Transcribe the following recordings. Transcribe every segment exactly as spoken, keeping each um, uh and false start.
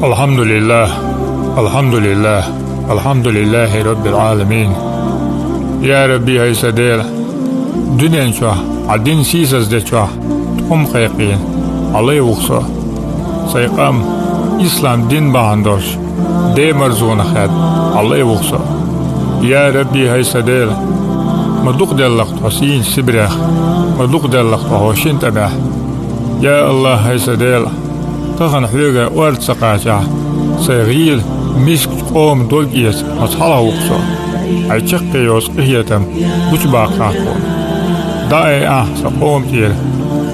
الحمد لله، الحمد لله، الحمد لله رب العالمين. Я Рабби, хӀай са Дела, дуьнен чохь, Ӏа дин сийсаздечохь, тхо-м кхайкхийна, Ӏа лай ву-кх со. Сайн къам ислам дин бахьана долуш, Ден марзонах хаьдда, Ӏа лай ву-кх со. Я Рабби, хӀай са Дела, ма дукха делла-кх тхо сийна Сибрех, ма дукха делла-кх тхо хӀокху шина тӀамехь. Я АллахӀ, хӀай са Дела, тахана хьоьга орца ца кхачахь, сайн гӀийла, мискачу къоман дог эца, маца хьалха ву-кх со. Хьайн чаккхе йоцу къинхетам гучубаккхахьа тхуна. ДӀаайахьа сан къоман тӀера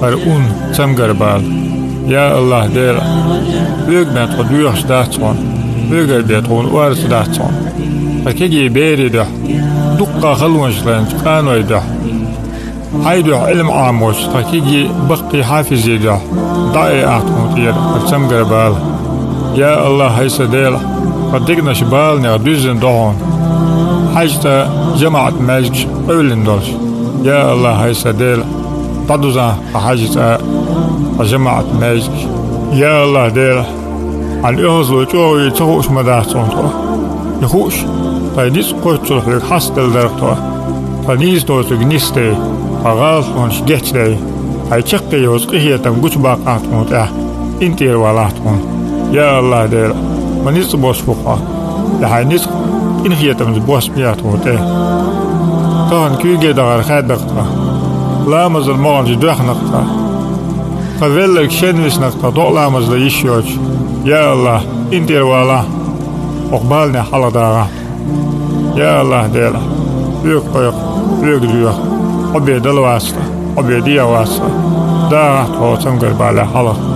хӀара ун, цамгар бала. Я АллахӀ Дела, хьоьга бен тхо доьхуш дац хьуна, хьоьгара бен тхуна орца дац хьуна. Тхан кегий берийн дуьхьа, дуккха халонаш лайначу къанойн дуьхьа, хьайн дуьхьа Ӏилма Ӏамочу тхан кегий, баккхий хьафизийн дуьхьа, дӀаайахьа тхуна тӀера хӀара цамгар бала. Я АллахӀ, хӀай сан Дела, тхан дегнаш баланех дуьззина до хьуна, хьаьжцӀа, жамаӀат маьждигаш къевлина долуш. Я АллахӀ, хӀай сан Дела, дӀадузахьа тхан хьаьжцӀа, тхан жамаӀат маьждигаш. Я АллахӀ Дела, хьан оьгӀазло чӀогӀа юй ца хууш ма дац хьуна тхо. И хууш, тхайн ницкъ кхоччуш хьоьга хьастаделла дара тхо. Тхан нийса доцург нисдай, тхан гӀалатлонаш гечдай, хьайн чаккхе йоцу къинхетам гучубаккхахьа тхуна тӀехь, къинтӀера валахьа тхуна. Я АллахӀ Дела, ма ницкъ болуш ву-кх хьо, я хьайн ницкъ къинхетамца босбехьа тхуна тӀе. Тахана куьйге дахар хаьдда-кх тхан, ламазан могӀанаш доьхна-кх тхан. Тхан велларг шен висна-кх тхан, докъа ламаз дан йиш йоцуш. Я АллахӀ, къинтӀера валахь, хӀокху баланех хьалха дагӀахь. Я АллахӀ Дела, хьоьга кхойкху, хьоьга доьху, хьо бен дала вац тхан, хьо бен дегӀан вац тхан. ДагӀахь тхо цамгар балехь хьалха.